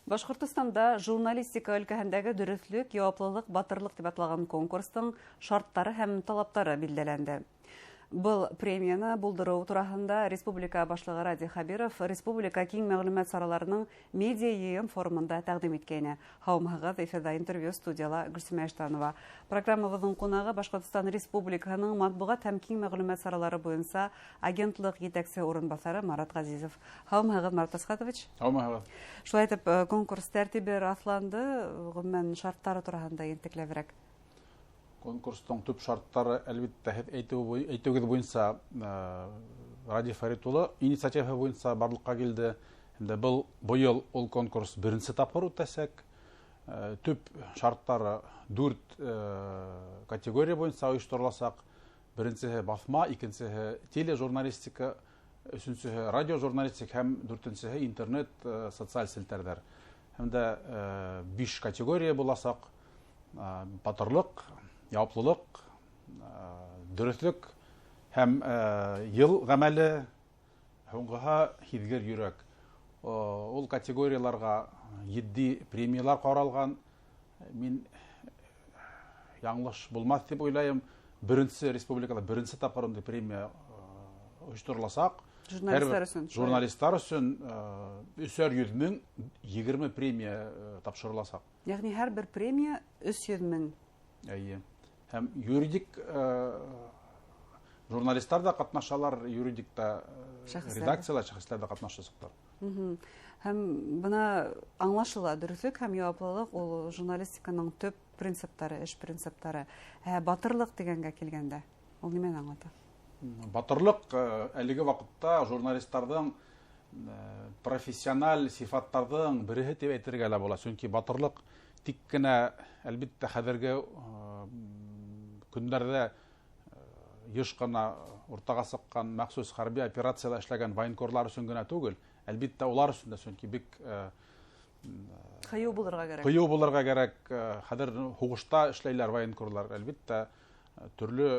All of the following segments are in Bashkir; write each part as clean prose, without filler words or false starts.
Башҡортостанда журналистика өлкәһендәге дөрөҫлөк, яуаплылыҡ, батырлыҡ тип аталған конкурстың шарттары һәм талаптары билдәләнде. Был премияны булдырыу тураһында республика башлығы Радий Хәбиров республика киң мәғлүмәт сараларының медиа йыйын форумында тәҡдим иткәйне. Һаумыһығыҙ, эфирҙа интервью, студияла Гөлсимә Иштанова. Программабыҙҙың ҡунағы Башҡортостан Республикаһының матбуғат һәм киң мәғлүмәт саралары буйынса агентлыҡ етәксе урынбаҫары Марат Ғәзизов. Һаумыһығыҙ, Марат Асхатович. Һаумыһығыҙ. Шулай итеп, конкурс тәртибе раҫланды, ғөмүмән шарттары тураһында ентекләберәк. Конкурстың төп шарттары, әлбиттә, һеҙ әйтеүегеҙ буйынса, Радий Фәрит улы инициатива буйынса барлыҡҡа килде. Һәм дә был быйыл ул конкурс беренсе тапҡыр үтәсәк. Төп шарттары 4 категория буйынса ойоштороласаҡ. Беренсеһе баҫма, икенсеһе тележурналистика, өсөнсөһө радиожурналистика һәм дүртенсеһе интернет, социаль селтәрҙәр. Һәм дә 5 категория буласаҡ. Батырлыҡ, яуаплылыҡ, дөрөҫлөк һәм йыл ғәмәле, һуңғыһы һиҙгер йөрәк. Ул категорияларға етди премиялар ҡаралған. Мин яңылыш булмаҫ тип уйлайым. Беренсе республикала беренсе тапҡыр ундай премия ойоштороласаҡ. Журналистар өсөн. Журналистар өсөн 300 мең 20 премия тапшырыласаҡ. Йәғни һәр бер премия 300 мең. Эйе. Һәм юридик журналистар да ҡатнашалар, юридик та редакциялар, шәхестәр ҙә ҡатнашасаҡтар. Һәм бына аңлашыла, дөрөҫлөк һәм яуаплылыҡ ул журналистиканың төп принциптары, эш принциптары. Ә батырлыҡ тигәнгә килгәндә, ул нимәне аңлата? Батырлыҡ әлеге ваҡытта журналистарҙың профессиональ сифаттарҙың береһе тип әйтергә лә була. Сөнки батырлыҡ тик кенә, әлбиттә, хәҙерге көндәрҙә йыш ҡына уртаға сыҡҡан махсус хәрби операцияла эшләгән военкорлар өсөн генә түгел, әлбиттә, улар өсөн дә, сөнки бик ҡыйыу булырға кәрәк. Ҡыйыу булырға кәрәк. Хәҙер һуғышта эшләйләр военкорлар, әлбиттә, төрлө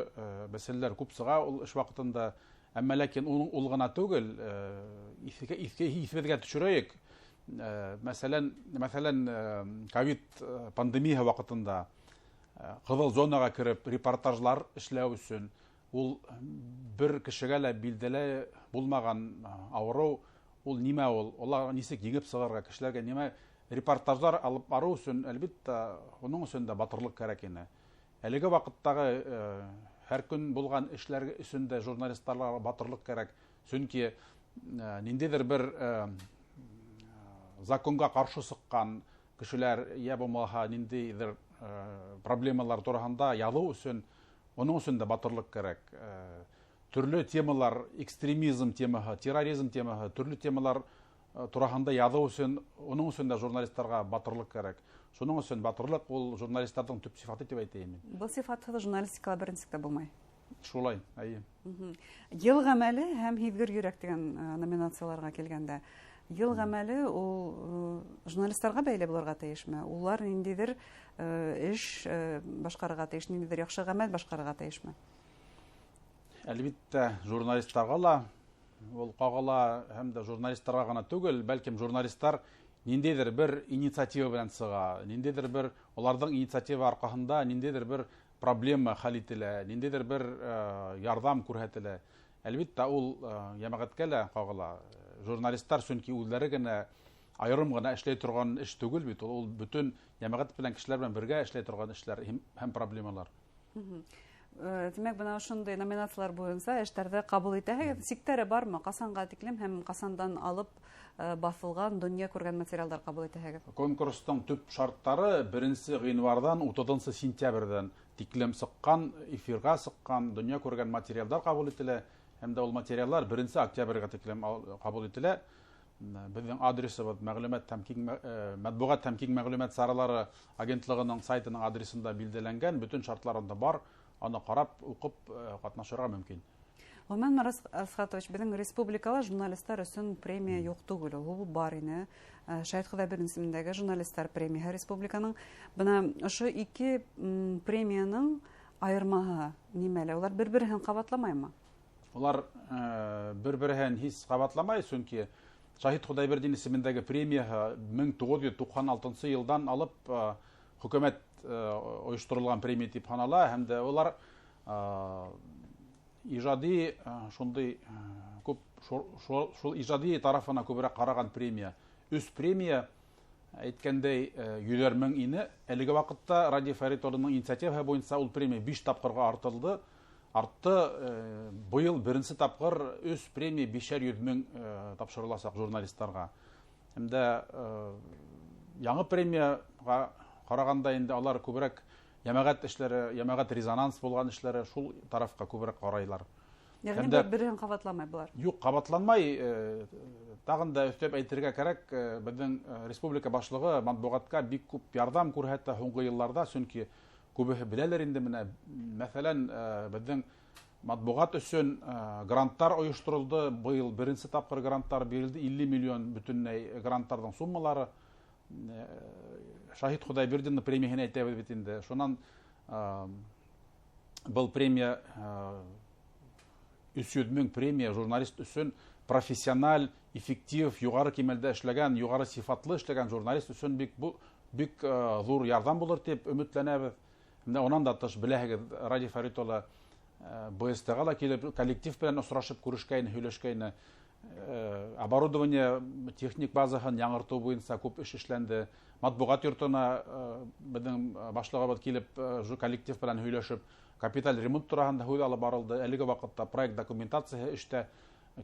мәсьәләләр күп сыға ул эш ваҡытында. Әммә ләкин ул ғына түгел, иҫебеҙгә төшөрәйек. Мәҫәлән, ковид пандемия ваҡытында ҡыҙыл зонаға кереп репортажлар эшләү өсөн ул бер кешегә лә билдәле булмаған ауырыу, ул нимә ул, улар нисек еңеп сығырға, кешеләргә нимә репортажлар алып барыу өсөн, әлбиттә, уның өсөн дә батырлыҡ кәрәк ине. Әлеге ваҡыттағы һәр көн булған эшләр өсөн дә журналистарға батырлыҡ кәрәк. Сөнки ниндәйҙер бер законға ҡаршы сыҡҡан кешеләр йә булмаһа ниндәйҙер проблемалар тураһында яҙыу өсөн, уның өсөн дә батырлыҡ кәрәк. Төрлө темалар, экстремизм темаһы, терроризм темаһы, төрлө темалар тураһында яҙыу өсөн, уның өсөн дә журналистарға батырлыҡ кәрәк. Шуның өсөн батырлыҡ ул журналистарҙың төп сифаты тип әйтәйем мин. Был сифатһыҙ журналистикала бер нисек тә булмай. Шулай, әйе. Йыл ғәмәле һәм һиҙгер йөрәк тигән номинацияларға килгәндә, йыл ғәмәле ул журналистарға бәйле булырға тейешме? Улар ниндәйҙер эш башҡарырға тейеш, ниндәйҙер яҡшы ғәмәл башҡарырға тейешме? Әлбиттә, журналистарға ла ул ҡағыла, һәм дә журналистарға ғына түгел, бәлкем журналистар ниндәйҙер бер инициатива белән сыға, ниндәйҙер бер уларҙың инициатива арҡаһында ниндәйҙер бер проблема хәл ителә, ниндәйҙер бер ярҙам күрһәтелә. Әлбиттә, ул йәмәғәткә лә ҡағыла. Журналистар сөнки үҙҙәре генә айырым ғына эшләй торған эш түгел бит ул, ул бөтөн йәмәғәт белән, кешеләр белән бергә эшләй торған эшләр һәм проблемалар. Тимәк, бына ошондай номинациялар буйынса эштәрҙе ҡабул итәһегеҙ. Сиктәре бармы? Ҡасанға тиклем һәм ҡасандан алып баҫылған, донъя күргән материалдар ҡабул итәһегеҙ? Конкурстың төп шарттары беренсе ғинварҙан утыҙынсы сентябрҙән тиклем сыҡҡан, эфирға сыҡҡан, донъя күргән материалдар ҡабул ителә. Һәм дә ул материалдар беренсе октябргә тиклем ҡабул ителә. Беҙҙең адресыбыҙ мәғлүмәт һәм киң матбуғат һәм киң мәғлүмәт саралары агентлығының сайтының адресында билдәләнгән, бөтөн шартлар унда бар. Аны ҡарап, уҡып ҡатнашырға мөмкин. Ғөмүмән, Марат Асхатович, беҙҙең республикала журналистар өсөн премия юҡ түгел, ул бар ине. Шәһит Хоҙайбирҙин исемендәге журналистар премияһы республиканың. Бына ошо ике премияның айырмаһы нимәлә? Улар бер-береһен ҡабатламаймы? Улар бер-береһен һис ҡабатламай, сөнки Шаһит Хоҙайбирҙин исемендәге премияһы 1996 йылдан алып хөкүмәт ойошторолған премия тип һанала, һәм дә улар ижади шундай күп шул ижади тарафына күберәк ҡараған премия. 3 премия әйткәндәй 100 мең ине. Әлеге ваҡытта Радий Фәрит улының инициативаһы буйынса ул премия 5 тапҡырға артылды. Артты. Быйыл беренсе тапҡыр 3 премия 500 мең тапшырыласаҡ журналисттарға. Һәм дә яңы премияға ҡарағанда инде алар күберәк йәмәғәт эшләре, йәмәғәт резонанс булған эшләре шул тарафҡа күберәк ҡарайлар. Йәғни бер-береһен ҡабатламай былар? Юҡ, ҡабатланмай. Тағын да өҫтәп әйтергә кәрәк, беҙҙең республика башлығы матбуғатҡа бик күп ярҙам күрһәтә һуңғы йылларҙа, сөнки күбеһе беләләр инде менә, мәҫәлән, беҙҙең матбуғат өсөн гранттар ойошторолдо. Быйыл беренсе тапҡыр гранттар бирелде, 50 миллион бөтөнләй гранттарҙың суммалары. Шаһит Хоҙайбирҙиндың премияһын әйтәбеҙ бит инде. Шунан был премия 300 мең премия журналист өсөн профессиональ, эффектив, юғары кимәлдә эшләгән, юғары сифатлы эшләгән журналист өсөн бик ҙур ярҙам булыр тип өмөтләнәбеҙ. Менә унан да тыш беләһегеҙ, Радий Фәрит улы БСТ-ға ла килеп коллектив белән осрашып күрешкәйне, һөйләшкәйне. Оборудование, техник базаһын яңыртыу буйынса күп эш эшләнде. Матбуғат йортона беҙҙең башлығыбыҙ килеп коллектив белән һөйләшеп, капиталь ремонт тураһында һүҙ алып барылды. Әлеге ваҡытта проект документацияһы эштә.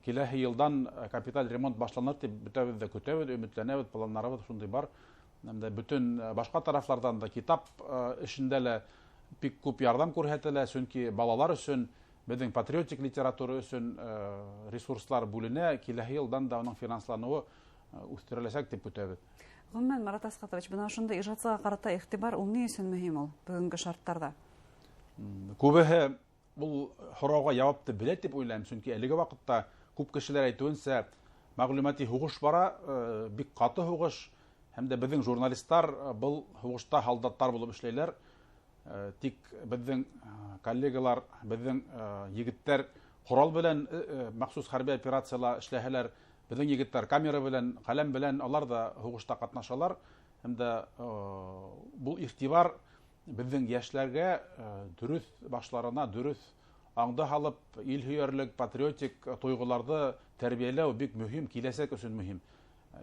Киләһе йылдан капиталь ремонт башланыр тип бөтәбеҙ ҙә көтәбеҙ, өмөтләнәбеҙ, планнарыбыҙ шундай бар. Һәм дә бөтөн башҡа тарафларҙан да китап эшендә лә бик күп ярҙам күрһәтелә, сөнки балалар өсөн, беҙҙең патриотик литература өсөн ресурслар бүленә. Киләһе йылдан да уның финансланыуы үҫтереләсәк тип көтәбеҙ. Ғөмүмән, Марат Асҡатович, бына ошондай ижадсыға ҡарата иғтибар ул ни өсөн мөһим ул бөгөнгө шарттарҙа? Күбеһе был һорауға яуапты белә тип уйлайым, сөнки әлеге ваҡытта күп кешеләр әйтеүенсә, мәғлүмәти һуғыш бара, бик ҡаты һуғыш, һәм дә беҙҙең журналисттар был һуғышта һалдаттар булып эшләйләр. Тик беҙҙең коллегалар, беҙҙең егеттәр ҡорал белән махсус хәрби операцияла эшләһәләр, беҙҙең егеттәр камера белән, ҡәләм белән алар да һуғышта ҡатнашалар. Һәм дә был иғтибар беҙҙең йәшләргә дөрөҫ башларына дөрөҫ аңды һалып, ил һөйәрлек, патриотик тойғоларҙы тәрбиәләү бик мөһим, киләсәк өсөн мөһим.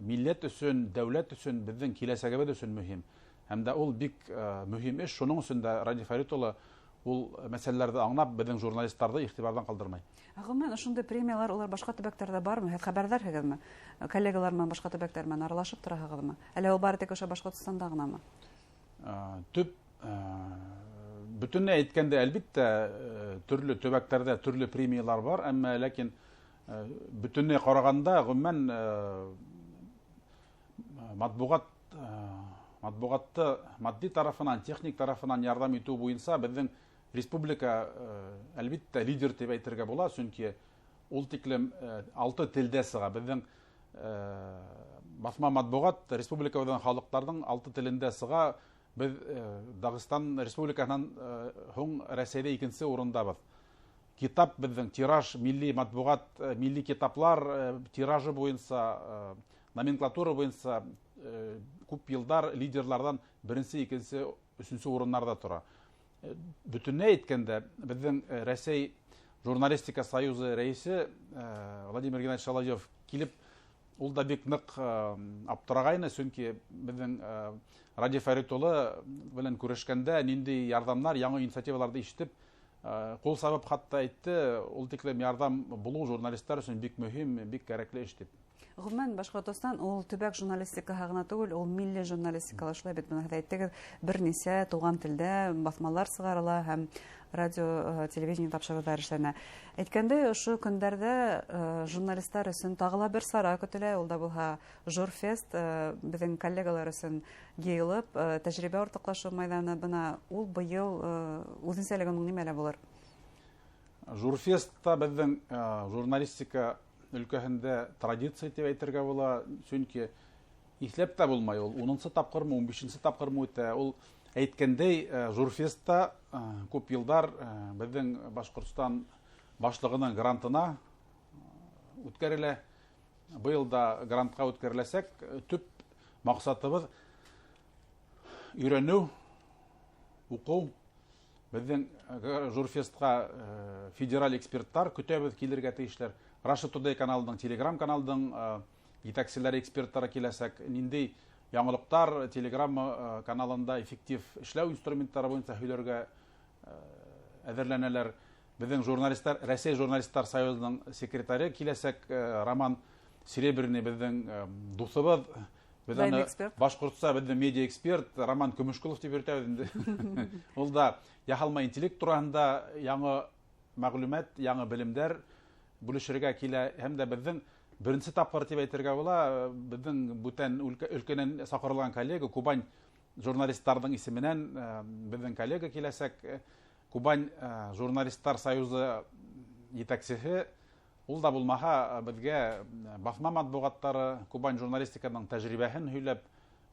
Милләт өсөн, дәүләт өсөн, беҙҙең киләсәгебеҙ өсөн мөһим. Һәм дә ул бик мөһим эш. Шуның өсөн дә Радий Фәрит улы ул мәсьәләләрҙе аңлап, беҙҙең журналисттарҙы иғтибарҙан ҡалдырмай. Ғөмүмән, ошондай премиялар улар башҡа төбәктәрҙә бармы? Һеҙ хәбәрҙарһығыҙмы? Коллегалар менән башҡа төбәктәр менән аралашып тораһығыҙмы? Әллә ул бары тик ошо Башҡортостанда ғынамы? Төп бөтөнләй әйткәндә, әлбиттә, төрлө төбәктәрҙә төрлө премиялар бар, әммә ләкин бөтөнләй ҡарағанда, ғөмүмән, матбуғатты матди тарафынан, техник тарафынан ярҙам итеү буйынса беҙҙең республика, әлбиттә, лидер тип әйтергә була, сөнки ул тиклем 6 телдә сыға. Беҙҙең баҫма матбуғат республикабыҙҙың халыҡтарҙың 6 телендә сыға. Беҙ Дағыстан республикаһынан һуң Рәсәйҙә икенсе урындабыҙ. Китап беҙҙең тираж, милли матбуғат, милли китаплар тиражы буйынса, номенклатура буйынса күп йылдар лидерларҙан беренсе, икенсе, өсөнсө урыннарҙа тора. Бөтөнләй әйткәндә, беҙҙең Рәсәй журналистика союзы рәйесе Владимир Геннадьевич Соловьев килеп, ул да бик ныҡ аптырағайны, сөнки беҙҙең Радий Фәрит улы белән күрешкәндә ниндәй ярҙамнар, яңы инициативаларҙы ишетеп, ҡул сабып хатта әйтте, ул тиклем ярҙам булыу журналисттар өсөн бик мөһим, бик кәрәкле эш тип. Ғөмүмән, Башҡортостан ул төбәк журналистикаһы ғына түгел, ул милли журналистика ла, шулай бит, бына һеҙ әйттегеҙ, бер нисә туған телдә баҫмалар сығарыла һәм радио, телевидение тапшырыуҙар эшләнә. Әйткәндәй, ошо көндәрҙә журналисттар өсөн тағы ла бер сара көтөлә, ул да булһа Журфест, беҙҙең коллегалар өсөн йыйылып, тәжрибә уртаҡлашыу майҙаны. Бына ул быйыл үҙенсәлеге уның нимәлә булыр? Журфестта беҙҙең журналистика өлкәһендә традиция тип әйтергә була, сөнки иҫләп тә булмай ул, унынсы тапҡырмы, ун бишенсе тапҡырмы үтә. Ул әйткәндәй, Журфестта күп йылдар беҙҙең Башҡортостан башлығының грантына үткәрелә. Быйыл да грантҡа үткәреләсәк. Төп маҡсатыбыҙ өйрәнеү, уҡыу. Беҙҙең Журфестҡа федераль эксперттар көтәбеҙ, килергә тейешләр. Russia Today каналының, Telegram каналының етәкселәре, эксперттары киләсәк. Ниндәй яңылыҡтар Telegram каналында эффектив эшләү инструменттары буйынса һөйләргә әҙерләнәләр. Беҙҙең журналистар, Рәсәй журналистар союзының секретаре киләсәк, Роман Серебряный, беҙҙең дуҫыбыҙ. Беҙ аны башҡортса беҙҙең медиа эксперт Роман Көмөшкөлов тип йөрөтәбеҙ инде. Ул да яһалма интеллект тураһында яңы мәғлүмәт, яңы белемдәр бүлешергә килә. Һәм дә беҙҙең беренсе тапҡыр тип әйтергә була, беҙҙең бүтән өлкәнән саҡырылған коллега, Кубань журналисттарҙың исеменән беҙҙең коллега киләсәк. Кубань журналисттар союзы етәксеһе. Ул да булмаһа беҙгә баҫма матбуғаттары, Кубань журналистиканың тәжрибәһен һөйләп,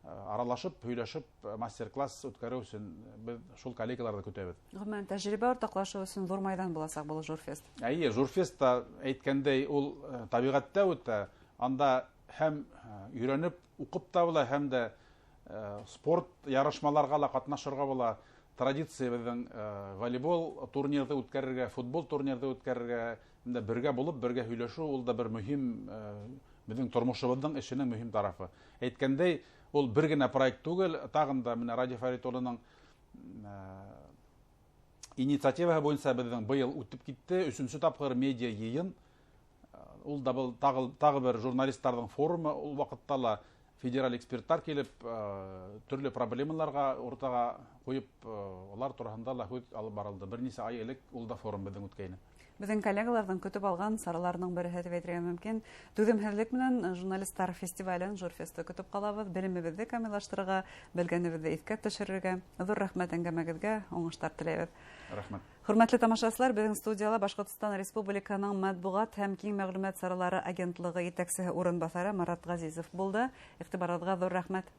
аралашып, һөйләшеп, мастер-класс үткәреү өсөн беҙ шул коллегаларҙы көтәбеҙ. Ғөмүмән, тәжрибә уртаҡлашыу өсөн ҙур майҙан буласаҡ был Журфест. Эйе, Журфест та әйткәндәй, ул тәбиғәттә үтә. Анда һәм өйрәнеп, уҡып та була, һәм дә спорт ярышмаларға ла ҡатнашырға була. Традиция беҙҙең волейбол турнирҙы үткәрергә, футбол турнирҙы үткәрергә, инде бергә булып, бергә һөйләшеү, ул да бер мөһим, беҙҙең тормошобоҙҙоң эшенең мөһим тарафы. Әйткәндәй, ул бер генә проект түгел, тағын да менә Радий Фәрит улының инициативаһы буйынса беҙҙең быйыл үтеп китте өсөнсө тапҡыр медиа йыйын. Ул да был тағы бер журналисттарҙың форумы. Ул ваҡытта ла федераль эксперттар килеп, төрлө проблемаларға уртаға ҡуйып, улар тураһында ла һүҙ алып барылды. Бер нисә ай элек ул да форум беҙҙең үткәйне. Беҙҙең коллегаларҙың көтөп алған сараларының береһе тип әйтергә мөмкин. Түҙемһеҙлек менән журналисттар фестивален, Журфесты көтөп ҡалабыҙ. Белемебеҙҙе камиллаштырырға, белгәнебеҙҙе иҫкә төшөрөргә. Ҙур рәхмәт әңгәмәгеҙгә, уңыштар теләйбеҙ. Рәхмәт. Хөрмәтле тамашасылар, беҙҙең студияла Башҡортостан Республикаһының матбуғат һәм киң мәғлүмәт саралары агентлығы етәксеһе урынбаҫары Марат Ғәзизов булды. Иғтибарығыҙға ҙур рәхмәт.